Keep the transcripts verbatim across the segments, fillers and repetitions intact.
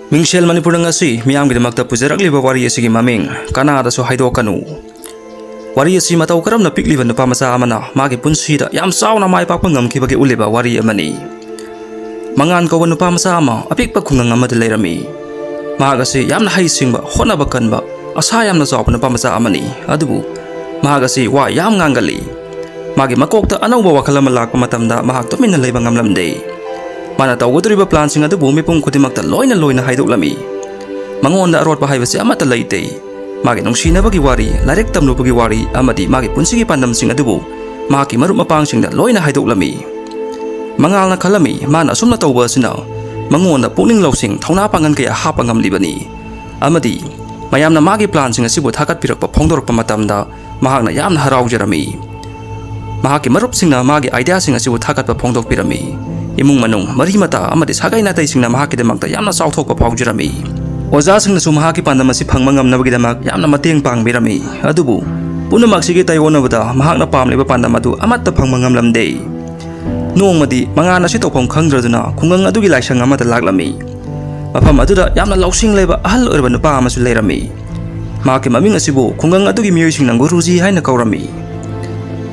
ꯃꯤꯡꯁꯦꯜ ꯃꯅꯤꯄꯨꯔꯗ ꯉꯁꯤ ꯃꯤꯌꯥꯝꯒꯤꯗꯃꯛꯇ ꯄꯨꯖꯔꯛꯂꯤꯕ ꯋꯥꯔꯤ ꯑꯁꯤꯒꯤ ꯃꯃꯤꯡ ꯀꯅꯥꯗꯁꯨ ꯍꯥꯏꯗꯣꯛꯀꯅꯨ꯫ ꯋꯥꯔꯤ ꯑꯁꯤ ꯃꯇꯧ ꯀꯔꯝꯅ ꯄꯤꯛꯂꯤꯕ ꯅꯨꯄꯥ ꯃꯆꯥ ꯑꯃꯅ ꯃꯥꯒꯤ ꯄꯨꯟꯁꯤꯗ ꯌꯥꯝ ꯆꯥꯎꯅ ꯃꯥꯏ ꯄꯥꯛꯄ ꯉꯝꯈꯤꯕꯒꯤ ꯎꯠꯂꯤꯕ ꯋꯥꯔꯤ ꯑꯃꯅꯤ꯫ ꯃꯉꯥꯟ ꯀꯧꯕ ꯅꯨꯄꯥ ꯃꯆꯥ ꯑꯃ ꯑꯄꯤꯛꯄ ꯈꯨꯡꯒꯪ ꯑꯃꯗ ꯂꯩꯔꯝꯃꯤ꯫ ꯃꯍꯥꯛ ꯑꯁꯤ ꯌꯥꯝꯅ ꯍꯩꯁꯤꯡꯕ, ꯍꯣꯠꯅꯕ ꯀꯟꯕ, ꯑꯁꯥ ꯌꯥꯝꯅ ꯆꯥꯎꯕ ꯅꯨꯄꯥ ꯃꯆꯥ ꯑꯃꯅꯤ꯫ ꯑꯗꯨꯕꯨ ꯃꯍꯥꯛ ꯑꯁꯤ ꯋꯥ ꯌꯥꯝ ꯉꯥꯡꯒꯜꯂꯤ꯫ ꯃꯥꯒꯤ ꯃꯀꯣꯛꯇ ꯑꯅꯧꯕ ꯋꯥꯈꯜ ꯑꯃ ꯂꯥꯛꯄ ꯃꯇꯝꯗ ꯃꯍꯥꯛ ꯇꯨꯃꯤꯟꯅ ꯂꯩꯕ ꯉꯝꯂꯝꯗꯦ꯫ ꯃꯥꯅ ꯇꯧꯒꯗꯧꯔꯤꯕ ꯄ꯭ꯂꯥꯟꯁꯤꯡ ꯑꯗꯨꯕꯨ ꯃꯤꯄꯨꯝ ꯈꯨꯗꯤꯡꯃꯛꯇ ꯂꯣꯏꯅ ꯂꯣꯏꯅ ꯍꯥꯏꯗꯣꯛꯂꯝꯃꯤ꯫ ꯃꯉꯣꯟꯗ ꯑꯔꯣꯠꯄ ꯍꯥꯏꯕꯁꯤ ꯑꯃꯠꯇ ꯂꯩꯇꯦ꯫ ꯃꯥꯒꯤ ꯅꯨꯡꯁꯤꯅꯕꯒꯤ ꯋꯥꯔꯤ, ꯂꯥꯏꯔꯤꯛ ꯇꯝꯂꯨꯕꯒꯤ ꯋꯥꯔꯤ ꯑꯃꯗꯤ ꯃꯥꯒꯤ ꯄꯨꯟꯁꯤꯒꯤ ꯄꯥꯟꯗꯝꯁꯤꯡ ꯑꯗꯨꯕꯨ ꯃꯍꯥꯛꯀꯤ ꯃꯔꯨꯞ ꯃꯄꯥꯡꯁꯤꯡꯗ ꯂꯣꯏꯅ ꯍꯥꯏꯗꯣꯛꯂꯝꯃꯤ꯫ ꯃꯉꯥꯜꯅ ꯈꯜꯂꯝꯃꯤ, ꯃꯥꯅ ꯑꯁꯨꯝꯅ ꯇꯧꯕ ꯑꯁꯤꯅ ꯃꯉꯣꯟꯗ ꯄꯨꯛꯅꯤꯡ ꯂꯧꯁꯤꯡ, ꯊꯧꯅꯥ ꯄꯥꯡꯒꯜ ꯀꯌꯥ ꯍꯥꯞꯄ ꯉꯝꯂꯤꯕꯅꯤ꯫ ꯑꯃꯗꯤ ꯃꯌꯥꯝꯅ ꯃꯥꯒꯤ ꯄ꯭ꯂꯥꯟꯁꯤꯡ ꯑꯁꯤꯕꯨ ꯊꯥꯒꯠꯄꯤꯔꯛꯄ ꯐꯣꯡꯗꯣꯔꯛꯄ ꯃꯇꯝꯗ ꯃꯍꯥꯛꯅ ꯌꯥꯝꯅ ꯍꯔꯥꯎꯖꯔꯝꯃꯤ꯫ ꯃꯍꯥꯛꯀꯤ ꯃꯔꯨꯞꯁꯤꯡꯅ ꯃꯥꯒꯤ ꯑꯥꯏꯗꯤꯌꯥꯁꯤꯡ ꯑꯁꯤꯕꯨ ꯊꯥꯒꯠꯄ ꯐꯣꯡꯗꯣꯛꯄꯤꯔꯝꯃꯤ꯫ ꯏꯃꯨꯡ ꯃꯅꯨꯡ, ꯃꯔꯤ ꯃꯇꯥ ꯑꯃꯗꯤ ꯁꯥꯒꯩ ꯅꯥꯇꯩꯁꯤꯡꯅ ꯃꯍꯥꯛꯀꯤꯗꯃꯛꯇ ꯌꯥꯝꯅ ꯆꯥꯎꯊꯣꯛꯄ ꯐꯥꯎꯖꯔꯝꯃꯤ꯫ ꯑꯣꯖꯥꯁꯤꯡꯅꯁꯨ ꯃꯍꯥꯛꯀꯤ ꯄꯥꯟꯗꯝ ꯑꯁꯤ ꯐꯪꯕ ꯉꯝꯅꯕꯒꯤꯗꯃꯛ ꯌꯥꯝꯅ ꯃꯇꯦꯡ ꯄꯥꯡꯕꯤꯔꯝꯃꯤ꯫ ꯑꯗꯨꯕꯨ ꯄꯨꯝꯅꯃꯛꯁꯤꯒꯤ ꯇꯥꯏꯑꯣꯟꯅꯕꯗ ꯃꯍꯥꯛꯅ ꯄꯥꯝꯂꯤꯕ ꯄꯥꯟꯗꯝ ꯑꯗꯨ ꯑꯃꯠꯇ ꯐꯪꯕ ꯉꯝꯂꯝꯗꯦ꯫ ꯅꯣꯡꯃꯗꯤ ꯃꯉꯥꯟ ꯑꯁꯤ ꯇꯧꯐꯝ ꯈꯪꯗ꯭ꯔꯗꯨꯅ ꯈꯨꯡꯒꯪ ꯑꯗꯨꯒꯤ ꯂꯥꯏꯁꯪ ꯑꯃꯗ ꯂꯥꯛꯂꯝꯃꯤ꯫ ꯃꯐꯝ ꯑꯗꯨꯗ ꯌꯥꯝꯅ ꯂꯧꯁꯤꯡ ꯂꯩꯕ ꯑꯍꯜ ꯑꯣꯏꯔꯕ ꯅꯨꯄꯥ ꯑꯃꯁꯨ ꯂꯩꯔꯝꯃꯤ꯫ ꯃꯍꯥꯛꯀꯤ ꯃꯃꯤꯡ ꯑꯁꯤꯕꯨ ꯈꯨꯡꯒꯪ ꯑꯗꯨꯒꯤ ꯃꯤꯑꯣꯏꯁꯤꯡꯅ ꯒꯨꯔꯨꯖꯤ ꯍꯥꯏꯅ ꯀꯧꯔꯝꯃꯤ꯫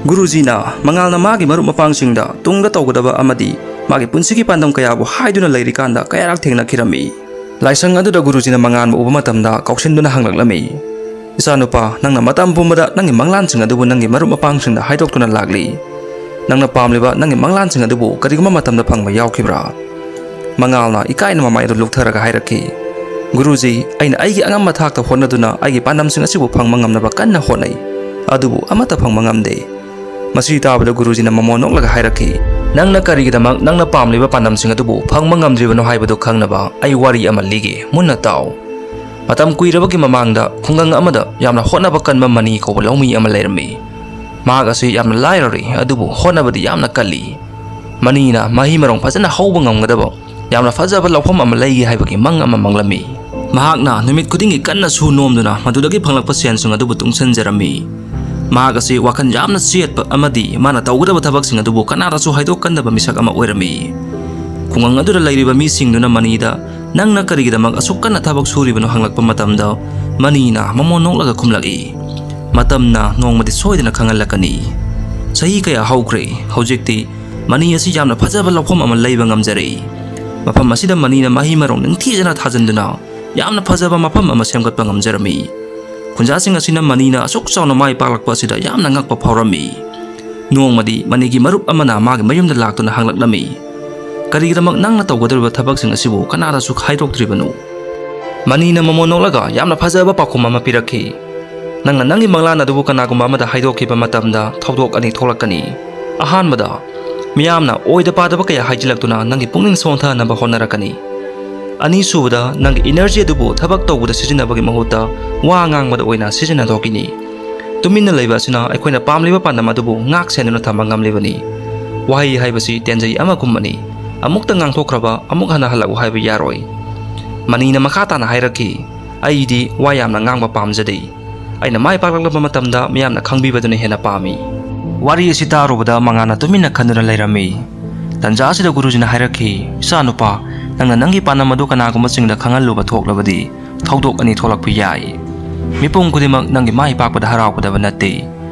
ꯒꯨꯔꯨꯖꯤꯅ ꯃꯉꯥꯜꯅ ꯃꯥꯒꯤ ꯃꯔꯨꯞ ꯃꯄꯥꯡꯁꯤꯡꯗ ꯇꯨꯡꯗ ꯇꯧꯒꯗꯕ ꯑꯃꯗꯤ ꯃꯥꯒꯤ ꯄꯨꯟꯁꯤꯒꯤ ꯄꯥꯟꯗꯝ ꯀꯌꯥꯕꯨ ꯍꯥꯏꯗꯨꯅ ꯂꯩꯔꯤꯀꯥꯟꯗ ꯀꯌꯥꯔꯛ ꯊꯦꯡꯅꯈꯤꯔꯝꯃꯤ꯫ ꯂꯥꯏꯁꯪ ꯑꯗꯨꯗ ꯒꯨꯔꯨꯖꯤꯅ ꯃꯉꯥꯟꯕꯨ ꯎꯕ ꯃꯇꯝꯗ ꯀꯧꯁꯤꯟꯗꯨꯅ ꯍꯪꯂꯛꯂꯝꯃꯤ, "ꯏꯆꯥꯅꯨꯄꯥ, ꯅꯪꯅ ꯃꯇꯝ ꯄꯨꯝꯕꯗ ꯅꯪꯒꯤ ꯃꯪꯂꯥꯟꯁꯤꯡ ꯑꯗꯨꯕꯨ ꯅꯪꯒꯤ ꯃꯔꯨꯞ ꯃꯄꯥꯡꯁꯤꯡꯗ ꯍꯥꯏꯗꯣꯛꯇꯨꯅ ꯂꯥꯛꯂꯤ꯫ ꯅꯪꯅ ꯄꯥꯝꯂꯤꯕ ꯅꯪꯒꯤ ꯃꯪꯂꯥꯟꯁꯤꯡ ꯑꯗꯨꯕꯨ ꯀꯔꯤꯒꯨꯝꯕ ꯃꯇꯝꯗ ꯐꯪꯕ ꯌꯥꯎꯈꯤꯕ꯭ꯔꯥ?" ꯃꯉꯥꯜꯅ ꯏꯀꯥꯏꯅ ꯃꯃꯥꯏ ꯑꯗꯨ ꯂꯨꯛꯊꯔꯒ ꯍꯥꯏꯔꯛꯈꯤ, "ꯒꯨꯔꯨꯖꯤ, ꯑꯩꯅ ꯑꯩꯒꯤ ꯑꯉꯝꯕ ꯊꯥꯛꯇ ꯍꯣꯠꯅꯗꯨꯅ ꯑꯩꯒꯤ ꯄꯥꯟꯗꯝꯁꯤꯡ ꯑꯁꯤꯕꯨ ꯐꯪꯕ ꯉꯝꯅꯕ ꯀꯟꯅ ꯍꯣꯠꯅꯩ, ꯑꯗꯨꯕꯨ ꯑꯃꯠꯇ ꯐꯪꯕ ꯉꯝꯗꯦ꯫" ꯃꯁꯤ ꯇꯥꯕꯗ ꯒꯨꯔꯨꯖꯤꯅ ꯃꯃꯣꯟ ꯅꯣꯛꯂꯒ ꯍꯥꯏꯔꯛꯈꯤ, "ꯅꯪꯅ ꯀꯔꯤꯒꯤꯗꯃꯛ ꯅꯪꯅ ꯄꯥꯝꯂꯤꯕ ꯄꯥꯟꯗꯝꯁꯤꯡ ꯑꯗꯨꯕꯨ ꯐꯪꯕ ꯉꯝꯗ꯭ꯔꯤꯕꯅꯣ ꯍꯥꯏꯕꯗꯨ ꯈꯪꯅꯕ ꯑꯩ ꯋꯥꯔꯤ ꯑꯃ ꯂꯤꯒꯦ, ꯃꯨꯟꯅ ꯇꯥꯎ꯫ ꯃꯇꯝ ꯀꯨꯏꯔꯕꯒꯤ ꯃꯃꯥꯡꯗ ꯈꯨꯡꯒꯪ ꯑꯃꯗ ꯌꯥꯝꯅ ꯍꯣꯠꯅꯕ ꯀꯟꯕ ꯃꯅꯤ ꯀꯧꯕ ꯂꯧꯃꯤ ꯑꯃ ꯂꯩꯔꯝꯃꯤ꯫ ꯃꯍꯥꯛ ꯑꯁꯤ ꯌꯥꯝꯅ ꯂꯥꯏꯔꯔꯤ, ꯑꯗꯨꯕꯨ ꯍꯣꯠꯅꯕꯗꯤ ꯌꯥꯝꯅ ꯀꯜꯂꯤ꯫ ꯃꯅꯤꯅ ꯃꯍꯩ ꯃꯔꯣꯡ ꯐꯖꯅ ꯍꯧꯕ ꯉꯝꯒꯗꯕ ꯌꯥꯝꯅ ꯐꯖꯕ ꯂꯧꯐꯝ ꯑꯃ ꯂꯩꯒꯦ ꯍꯥꯏꯕꯒꯤ ꯃꯪ ꯑꯃ ꯃꯪꯂꯝꯃꯤ꯫ ꯃꯍꯥꯛꯅ ꯅꯨꯃꯤꯠ ꯈꯨꯗꯤꯡꯒꯤ ꯀꯟꯅ ꯁꯨ ꯅꯣꯝꯗꯨꯅ ꯃꯗꯨꯗꯒꯤ ꯐꯪꯂꯛꯄ ꯁꯦꯟꯁꯤꯡ ꯑꯗꯨꯕꯨ ꯇꯨꯡꯁꯤꯟꯖꯔꯝꯃꯤ꯫ ꯃꯍꯥꯛ ꯑꯁꯤ ꯋꯥꯈꯜ ꯌꯥꯝꯅ ꯆꯦꯠꯄ ꯑꯃꯗꯤ ꯃꯥꯅ ꯇꯧꯒꯗꯕ ꯊꯕꯛꯁꯤꯡ ꯑꯗꯨꯕꯨ ꯀꯅꯥꯗꯁꯨ ꯍꯥꯏꯗꯣꯛꯀꯟꯗꯕ ꯃꯤꯁꯛ ꯑꯃ ꯑꯣꯏꯔꯝꯃꯤ꯫ ꯈꯨꯡꯒꯪ ꯑꯗꯨꯗ ꯂꯩꯔꯤꯕ ꯃꯤꯁꯤꯡꯗꯨꯅ ꯃꯅꯤꯗ "ꯅꯪꯅ ꯀꯔꯤꯒꯤꯗꯃꯛ ꯑꯁꯨꯛ ꯀꯟꯅ ꯊꯕꯛ ꯁꯨꯔꯤꯕꯅꯣ?" ꯍꯪꯂꯛꯄ ꯃꯇꯝꯗ, ꯃꯅꯤꯅ ꯃꯃꯣꯟ ꯅꯣꯛꯂꯒ ꯈꯨꯝꯂꯛꯏ, "ꯃꯇꯝꯅ ꯅꯣꯡꯃꯗꯤ ꯁꯣꯏꯗꯅ ꯈꯪꯍꯜꯂꯛꯀꯅꯤ꯫ ꯆꯍꯤ ꯀꯌꯥ ꯍꯧꯈ꯭ꯔꯦ, ꯍꯧꯖꯤꯛꯇꯤ ꯃꯅꯤ ꯑꯁꯤ ꯌꯥꯝꯅ ꯐꯖꯕ ꯂꯧꯐꯝ ꯑꯃ ꯂꯩꯕ ꯉꯝꯖꯔꯦ꯫ ꯃꯐꯝ ꯑꯁꯤꯗ ꯃꯅꯤꯅ ꯃꯍꯩ ꯃꯔꯣꯡ ꯅꯤꯡꯊꯤꯖꯅ ꯊꯥꯖꯤꯟꯗꯨꯅ ꯌꯥꯝꯅ ꯐꯖꯕ ꯃꯐꯝ ꯑꯃ ꯁꯦꯝꯒꯠꯄ ꯉꯝꯖꯔꯝꯃꯤ꯫" ꯈꯨꯟꯖꯥꯁꯤꯡ ꯑꯁꯤꯅ ꯃꯅꯤꯅ ꯑꯁꯨꯛ ꯆꯥꯎꯅ ꯃꯥꯏ ꯄꯥꯛꯂꯛꯄ ꯑꯁꯤꯗ ꯌꯥꯝꯅ ꯉꯛꯄ ꯐꯥꯎꯔꯝꯃꯤ꯫ ꯅꯣꯡꯃꯗꯤ ꯃꯅꯤꯒꯤ ꯃꯔꯨꯞ ꯑꯃꯅ ꯃꯥꯒꯤ ꯃꯌꯨꯝꯗ ꯂꯥꯛꯇꯨꯅ ꯍꯪꯂꯛꯂꯝꯃꯤ, "ꯀꯔꯤꯒꯤꯗꯃꯛ ꯅꯪꯅ ꯇꯧꯒꯗꯧꯔꯤꯕ ꯊꯕꯛꯁꯤꯡ ꯑꯁꯤꯕꯨ ꯀꯅꯥꯗꯁꯨ ꯍꯥꯏꯗꯣꯛꯇ꯭ꯔꯤꯕꯅꯣ?" ꯃꯅꯤꯅ ꯃꯃꯣꯟ ꯅꯣꯛꯂꯒ ꯌꯥꯝꯅ ꯐꯖꯕ ꯄꯥꯎꯈꯨꯝ ꯑꯃ ꯄꯤꯔꯛꯈꯤ, "ꯅꯪꯅ ꯅꯪꯒꯤ ꯃꯪꯂꯥꯟ ꯑꯗꯨꯕꯨ ꯀꯅꯥꯒꯨꯝꯕ ꯑꯃꯗ ꯍꯥꯏꯗꯣꯛꯈꯤꯕ ꯃꯇꯝꯗ ꯊꯧꯗꯣꯛ ꯑꯅꯤ ꯊꯣꯛꯂꯛꯀꯅꯤ꯫ ꯑꯍꯥꯟꯕꯗ, ꯃꯤꯌꯥꯝꯅ ꯑꯣꯏꯗ ꯄꯥꯗꯕ ꯀꯌꯥ ꯍꯥꯏꯖꯤꯜꯂꯛꯇꯨꯅ ꯅꯪꯒꯤ ꯄꯨꯛꯅꯤꯡ ꯁꯣꯟꯊꯍꯟꯅꯕ ꯍꯣꯠꯅꯔꯛꯀꯅꯤ꯫ ꯑꯅꯤꯁꯨꯕꯗ, ꯅꯪꯒꯤ ꯏꯅꯔꯖꯤ ꯑꯗꯨꯕꯨ ꯊꯕꯛ ꯇꯧꯕꯗ ꯁꯤꯖꯤꯟꯅꯕꯒꯤ ꯃꯍꯨꯠꯇ ꯋꯥ ꯉꯥꯡꯕꯗ ꯑꯣꯏꯅ ꯁꯤꯖꯤꯟꯅꯊꯣꯛꯈꯤꯅꯤ꯫ ꯇꯨꯃꯤꯟꯅ ꯂꯩꯕ ꯑꯁꯤꯅ ꯑꯩꯈꯣꯏꯅ ꯄꯥꯝꯂꯤꯕ ꯄꯥꯟꯗꯝ ꯑꯗꯨꯕꯨ ꯉꯥꯛ ꯁꯦꯟꯗꯨꯅ ꯊꯝꯕ ꯉꯝꯂꯤꯕꯅꯤ꯫ ꯋꯥꯍꯩ ꯍꯥꯏꯕꯁꯤ ꯇꯦꯟꯖꯩ ꯑꯃꯒꯨꯝꯕꯅꯤ꯫ ꯑꯃꯨꯛꯇ ꯉꯥꯡꯊꯣꯛꯈ꯭ꯔꯕ ꯑꯃꯨꯛ ꯍꯟꯅ ꯍꯜꯂꯛꯎ ꯍꯥꯏꯕ ꯌꯥꯔꯣꯏ꯫" ꯃꯅꯤꯅ ꯃꯈꯥ ꯇꯥꯅ ꯍꯥꯏꯔꯛꯈꯤ, "ꯑꯩꯗꯤ ꯋꯥ ꯌꯥꯝꯅ ꯉꯥꯡꯕ ꯄꯥꯝꯖꯗꯦ꯫ ꯑꯩꯅ ꯃꯥꯏ ꯄꯥꯛꯂꯛꯂꯕ ꯃꯇꯝꯗ ꯃꯤꯌꯥꯝꯅ ꯈꯪꯕꯤꯕꯗꯨꯅ ꯍꯦꯟꯅ ꯄꯥꯝꯃꯤ꯫" ꯋꯥꯔꯤ ꯑꯁꯤ ꯇꯥꯔꯨꯕꯗ ꯃꯉꯥꯅ ꯇꯨꯃꯤꯟꯅ ꯈꯟꯗꯨꯅ ꯂꯩꯔꯝꯃꯤ꯫ ꯇꯟꯖꯥ ꯑꯁꯤꯗ ꯒꯨꯔꯨꯖꯤꯅ ꯍꯥꯏꯔꯛꯈꯤ, "ꯏꯆꯥꯅꯨꯄꯥ, ꯅꯪꯅ ꯅꯪꯒꯤ ꯄꯥꯟꯗꯝ ꯑꯗꯨ ꯀꯅꯥꯒꯨꯝꯕꯁꯤꯡꯗ ꯈꯪꯍꯜꯂꯨꯕ ꯊꯣꯛꯂꯕꯗꯤ ꯊꯧꯗꯣꯛ ꯑꯅꯤ ꯊꯣꯛꯂꯛꯄ ꯌꯥꯏ꯫ ꯃꯤꯄꯨꯝ ꯈꯨꯗꯤꯡꯃꯛ ꯅꯪꯒꯤ ꯃꯥꯏ ꯄꯥꯛꯄꯗ ꯍꯔꯥꯎꯒꯗꯕ ꯅꯠꯇꯦ꯫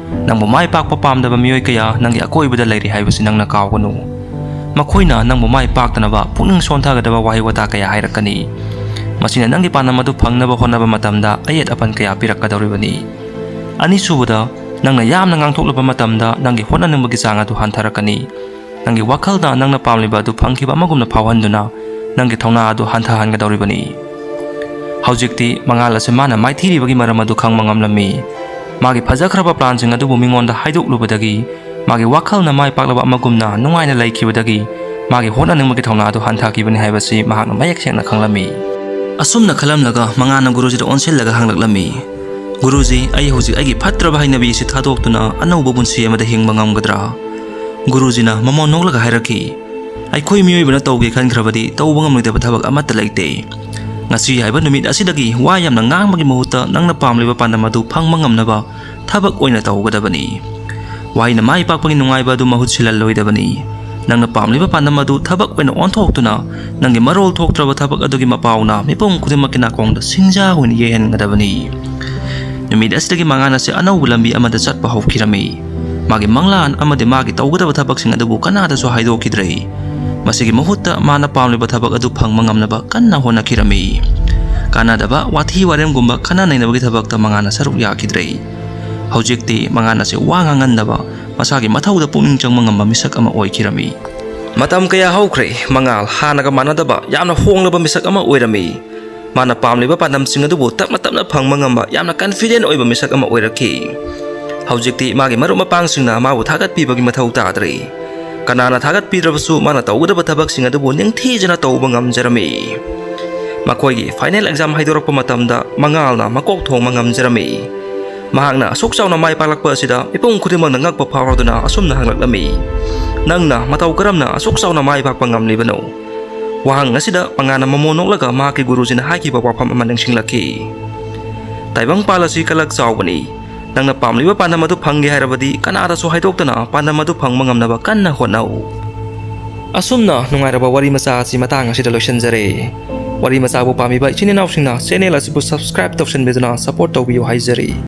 ꯅꯪꯕꯨ ꯃꯥꯏ ꯄꯥꯛꯄ ꯄꯥꯝꯗꯕ ꯃꯤꯑꯣꯏ ꯀꯌꯥ ꯅꯪꯒꯤ ꯑꯀꯣꯏꯕꯗ ꯂꯩꯔꯤ ꯍꯥꯏꯕꯁꯤ ꯅꯪꯅ ꯀꯥꯎꯒꯅꯨ꯫ ꯃꯈꯣꯏꯅ ꯅꯪꯕꯨ ꯃꯥꯏ ꯄꯥꯛꯇꯅꯕ ꯄꯨꯛꯅꯤꯡ ꯁꯣꯟꯊꯒꯗꯕ ꯋꯥꯍꯩ ꯋꯥꯇꯥ ꯀꯌꯥ ꯍꯥꯏꯔꯛꯀꯅꯤ꯫ ꯃꯁꯤꯅ ꯅꯪꯒꯤ ꯄꯥꯟꯗꯝ ꯑꯗꯨ ꯐꯪꯅꯕ ꯍꯣꯠꯅꯕ ꯃꯇꯝꯗ ꯑꯌꯦꯠ ꯑꯄꯟ ꯀꯌꯥ ꯄꯤꯔꯛꯀꯗꯧꯔꯤꯕꯅꯤ꯫ ꯑꯅꯤꯁꯨꯕꯗ, ꯅꯪꯅ ꯌꯥꯝꯅ ꯉꯥꯡꯊꯣꯛꯂꯕ ꯃꯇꯝꯗ ꯅꯪꯒꯤ ꯍꯣꯠꯅꯅꯤꯡꯕꯒꯤ ꯆꯥꯡ ꯑꯗꯨ ꯍꯟꯊꯔꯛꯀꯅꯤ꯫ ꯅꯪꯒꯤ ꯋꯥꯈꯜꯗ ꯅꯪꯅ ꯄꯥꯝꯂꯤꯕ ꯑꯗꯨ ꯐꯪꯈꯤꯕ ꯑꯃꯒꯨꯝꯅ ꯐꯥꯎꯍꯟꯗꯨꯅ ꯅꯪꯒꯤ ꯊꯧꯅꯥ ꯑꯗꯨ ꯍꯟꯊꯍꯟꯒꯗꯧꯔꯤꯕꯅꯤ꯫" ꯍꯧꯖꯤꯛꯇꯤ ꯃꯉꯥꯜ ꯑꯁꯤ ꯃꯥꯅ ꯃꯥꯏꯊꯤꯔꯤꯕꯒꯤ ꯃꯔꯝ ꯑꯗꯨ ꯈꯪꯕ ꯉꯝꯂꯝꯃꯤ꯫ ꯃꯥꯒꯤ ꯐꯖꯈ꯭ꯔꯕ ꯄ꯭ꯂꯥꯟꯁꯤꯡ ꯑꯗꯨꯕꯨ ꯃꯤꯉꯣꯟꯗ ꯍꯥꯏꯗꯣꯛꯂꯨꯕꯗꯒꯤ ꯃꯥꯒꯤ ꯋꯥꯈꯜꯅ ꯃꯥꯏ ꯄꯥꯛꯂꯕ ꯑꯃꯒꯨꯝꯅ ꯅꯨꯡꯉꯥꯏꯅ ꯂꯩꯈꯤꯕꯗꯒꯤ ꯃꯥꯒꯤ ꯍꯣꯠꯅꯅꯤꯡꯕꯒꯤ ꯊꯧꯅꯥ ꯑꯗꯨ ꯍꯟꯊꯈꯤꯕꯅꯤ ꯍꯥꯏꯕꯁꯤ ꯃꯍꯥꯛꯅ ꯃꯌꯦꯛ ꯁꯦꯡꯅ ꯈꯪꯂꯝꯃꯤ꯫ ꯑꯁꯨꯝꯅ ꯈꯜꯂꯝꯂꯒ ꯃꯉꯥꯅ ꯒꯨꯔꯨꯖꯤꯗ ꯑꯣꯟꯁꯤꯜꯂꯒ ꯍꯪꯂꯛꯂꯝꯃꯤ, "ꯒꯨꯔꯨꯖꯤ, ꯑꯩ ꯍꯧꯖꯤꯛ ꯑꯩꯒꯤ ꯐꯠꯇ꯭ꯔꯕ ꯍꯩꯅꯕꯤ ꯑꯁꯤ ꯊꯥꯗꯣꯛꯇꯨꯅ ꯑꯅꯧꯕ ꯄꯨꯟꯁꯤ ꯑꯃꯗ ꯍꯤꯡꯕ ꯉꯝꯒꯗ꯭ꯔꯥ?" ꯒꯨꯔꯨꯖꯤꯅ ꯃꯃꯣꯟ ꯅꯣꯛꯂꯒ ꯍꯥꯏꯔꯛꯈꯤ, "ꯑꯩꯈꯣꯏ ꯃꯤꯑꯣꯏꯕꯅ ꯇꯧꯒꯦ ꯈꯟꯈ꯭ꯔꯕꯗꯤ ꯇꯧꯕ ꯉꯝꯂꯣꯏꯗꯕ ꯊꯕꯛ ꯑꯃꯠꯇ ꯂꯩꯇꯦ꯫ ꯉꯁꯤ ꯍꯥꯏꯕ ꯅꯨꯃꯤꯠ ꯑꯁꯤꯗꯒꯤ ꯋꯥ ꯌꯥꯝꯅ ꯉꯥꯡꯕꯒꯤ ꯃꯍꯨꯠꯇ ꯅꯪꯅ ꯄꯥꯝꯂꯤꯕ ꯄꯥꯟꯗꯝ ꯑꯗꯨ ꯐꯪꯕ ꯉꯝꯅꯕ ꯊꯕꯛ ꯑꯣꯏꯅ ꯇꯧꯒꯗꯕꯅꯤ꯫ ꯋꯥꯍꯩꯅ ꯃꯥꯏ ꯄꯥꯛꯄꯒꯤ ꯅꯨꯡꯉꯥꯏꯕ ꯑꯗꯨ ꯃꯍꯨꯠ ꯁꯤꯜꯍꯜꯂꯣꯏꯗꯕꯅꯤ꯫ ꯅꯪꯅ ꯄꯥꯝꯂꯤꯕ ꯄꯥꯟꯗꯝ ꯑꯗꯨ ꯊꯕꯛ ꯑꯣꯏꯅ ꯑꯣꯟꯊꯣꯛꯇꯨꯅ, ꯅꯪꯒꯤ ꯃꯔꯣꯜ ꯊꯣꯛꯇ꯭ꯔꯕ ꯊꯕꯛ ꯑꯗꯨꯒꯤ ꯃꯄꯥꯎꯅ ꯃꯤꯄꯨꯝ ꯈꯨꯗꯤꯡꯃꯛꯀꯤ ꯅꯥꯀꯣꯡꯗ ꯁꯤꯡꯖꯥ ꯑꯣꯏꯅ ꯌꯩꯍꯟꯒꯗꯕꯅꯤ꯫ ꯅꯨꯃꯤꯠ ꯑꯁꯤꯗꯒꯤ ꯃꯉꯥꯜ ꯑꯁꯤ ꯑꯅꯧꯕ ꯂꯝꯕꯤ ꯑꯃꯗ ꯆꯠꯄ ꯍꯧꯈꯤꯔꯝꯃꯤ꯫ ꯃꯥꯒꯤ ꯃꯪꯂꯥꯟ ꯑꯃꯗꯤ ꯃꯥꯒꯤ ꯇꯧꯒꯗꯕ ꯊꯕꯛꯁꯤꯡ ꯑꯗꯨꯕꯨ ꯀꯅꯥꯗꯁꯨ ꯍꯥꯏꯗꯣꯛꯈꯤꯗ꯭ꯔꯦ꯫ ꯃꯁꯤꯒꯤ ꯃꯍꯨꯠꯇ ꯃꯥꯅ ꯄꯥꯝꯂꯤꯕ ꯊꯕꯛ ꯑꯗꯨ ꯐꯪꯕ ꯉꯝꯅꯕ ꯀꯟꯅ ꯍꯣꯠꯅꯈꯤꯔꯝꯃꯤ꯫ ꯀꯥꯟꯅꯗꯕ ꯋꯥꯊꯤ ꯋꯥꯔꯦꯝꯒꯨꯝꯕ ꯈꯟꯅ ꯅꯩꯅꯕꯒꯤ ꯊꯕꯛꯇ ꯃꯉꯥꯜ ꯁꯔꯨꯛ ꯌꯥꯈꯤꯗ꯭ꯔꯦ꯫ ꯍꯧꯖꯤꯛꯇꯤ ꯃꯉꯥꯜ ꯑꯁꯤ ꯋꯥ ꯉꯥꯡꯍꯟꯗꯕ, ꯃꯁꯥꯒꯤ ꯃꯊꯧꯗ ꯄꯨꯛꯅꯤꯡ ꯆꯪꯕ ꯉꯝꯕ ꯃꯤꯁꯛ ꯑꯃ ꯑꯣꯏꯈꯤꯔꯝꯃꯤ꯫ ꯃꯇꯝ ꯀꯌꯥ ꯍꯧꯈ꯭ꯔꯦ, ꯃꯉꯥꯜ ꯍꯥꯟꯅꯒ ꯃꯥꯟꯅꯗꯕ ꯌꯥꯝꯅ ꯍꯣꯡꯂꯕ ꯃꯤꯁꯛ ꯑꯃ ꯑꯣꯏꯔꯝꯃꯤ꯫ ꯃꯥꯅ ꯄꯥꯝꯂꯤꯕ ꯄꯥꯟꯗꯝꯁꯤꯡ ꯑꯗꯨꯕꯨ ꯇꯞꯅ ꯇꯞꯅ ꯐꯪꯕ ꯉꯝꯕ ꯌꯥꯝꯅ confident ꯑꯣꯏꯕ ꯃꯤꯁꯛ ꯑꯃ ꯑꯣꯏꯔꯛꯈꯤ꯫ ꯍꯧꯖꯤꯛꯇꯤ ꯃꯥꯒꯤ ꯃꯔꯨꯞ ꯃꯄꯥꯡꯁꯤꯡꯅ ꯃꯥꯕꯨ ꯊꯥꯒꯠꯄꯤꯕꯒꯤ ꯃꯊꯧ ꯇꯥꯗ꯭ꯔꯦ꯫ ꯀꯅꯥꯅ ꯊꯥꯒꯠꯄꯤꯗ꯭ꯔꯕꯁꯨ ꯃꯥꯅ ꯇꯧꯒꯗꯕ ꯊꯕꯛꯁꯤꯡ ꯑꯗꯨꯕꯨ ꯅꯤꯡꯊꯤꯖꯅ ꯇꯧꯕ ꯉꯝꯖꯔꯝꯃꯤ꯫ ꯃꯈꯣꯏꯒꯤ final exam ꯍꯥꯏꯗꯣꯔꯛꯄ ꯃꯇꯝꯗ ꯃꯉꯥꯜꯅ ꯃꯀꯣꯛ ꯊꯣꯡꯕ ꯉꯝꯖꯔꯝꯃꯤ꯫ ꯃꯍꯥꯛꯅ ꯑꯁꯨꯛ ꯆꯥꯎꯅ ꯃꯥꯏ ꯄꯥꯛꯂꯛꯄ ꯑꯁꯤꯗ ꯃꯤꯄꯨꯝ ꯈꯨꯗꯤꯡꯃꯛꯅ ꯉꯛꯄ ꯐꯥꯎꯔꯗꯨꯅ ꯑꯁꯨꯝꯅ ꯍꯪꯂꯛꯂꯝꯃꯤ, "ꯅꯪꯅ ꯃꯇꯧ ꯀꯔꯝꯅ ꯑꯁꯨꯛ ꯆꯥꯎꯅ ꯃꯥꯏ ꯄꯥꯛꯄ ꯉꯝꯂꯤꯕꯅꯣ?" ꯋꯥꯍꯪ ꯑꯁꯤꯗ ꯃꯉꯥꯜꯅ ꯃꯃꯣꯟ ꯅꯣꯛꯂꯒ ꯃꯍꯥꯛꯀꯤ ꯒꯨꯔꯨꯖꯤꯅ ꯍꯥꯏꯈꯤꯕ ꯋꯥꯐꯝ ꯑꯃ ꯅꯤꯡꯁꯤꯡꯂꯛꯈꯤ꯫ "ꯇꯥꯏꯕꯪꯄꯥꯜ ꯑꯁꯤ ꯀꯂꯛ ꯆꯥꯎꯕꯅꯤ꯫ ꯅꯪꯅ ꯄꯥꯝꯂꯤꯕ ꯄꯥꯟꯗꯝ ꯑꯗꯨ ꯐꯪꯒꯦ ꯍꯥꯏꯔꯕꯗꯤ ꯀꯅꯥꯗꯁꯨ ꯍꯥꯏꯗꯣꯛꯇꯅ ꯄꯥꯟꯗꯝ ꯑꯗꯨ ꯐꯪꯕ ꯉꯝꯅꯕ ꯀꯟꯅ ꯍꯣꯠꯅꯧ꯫" ꯑꯁꯨꯝꯅ ꯅꯨꯡꯉꯥꯏꯔꯕ ꯋꯥꯔꯤ ꯃꯆꯥ ꯑꯁꯤ ꯃꯇꯥꯡ ꯑꯁꯤꯗ ꯂꯣꯏꯁꯤꯟꯖꯔꯦ꯫ ꯋꯥꯔꯤ ꯃꯆꯥꯕꯨ ꯄꯥꯝꯕꯤꯕ ꯏꯆꯤꯟ ꯏꯅꯥꯎꯁꯤꯡꯅ channel ꯑꯁꯤꯕꯨ subscribe ꯇꯧꯁꯤꯟꯕꯤꯗꯨꯅ support ꯇꯧꯕꯤꯌꯨ ꯍꯥꯏꯖꯔꯤ꯫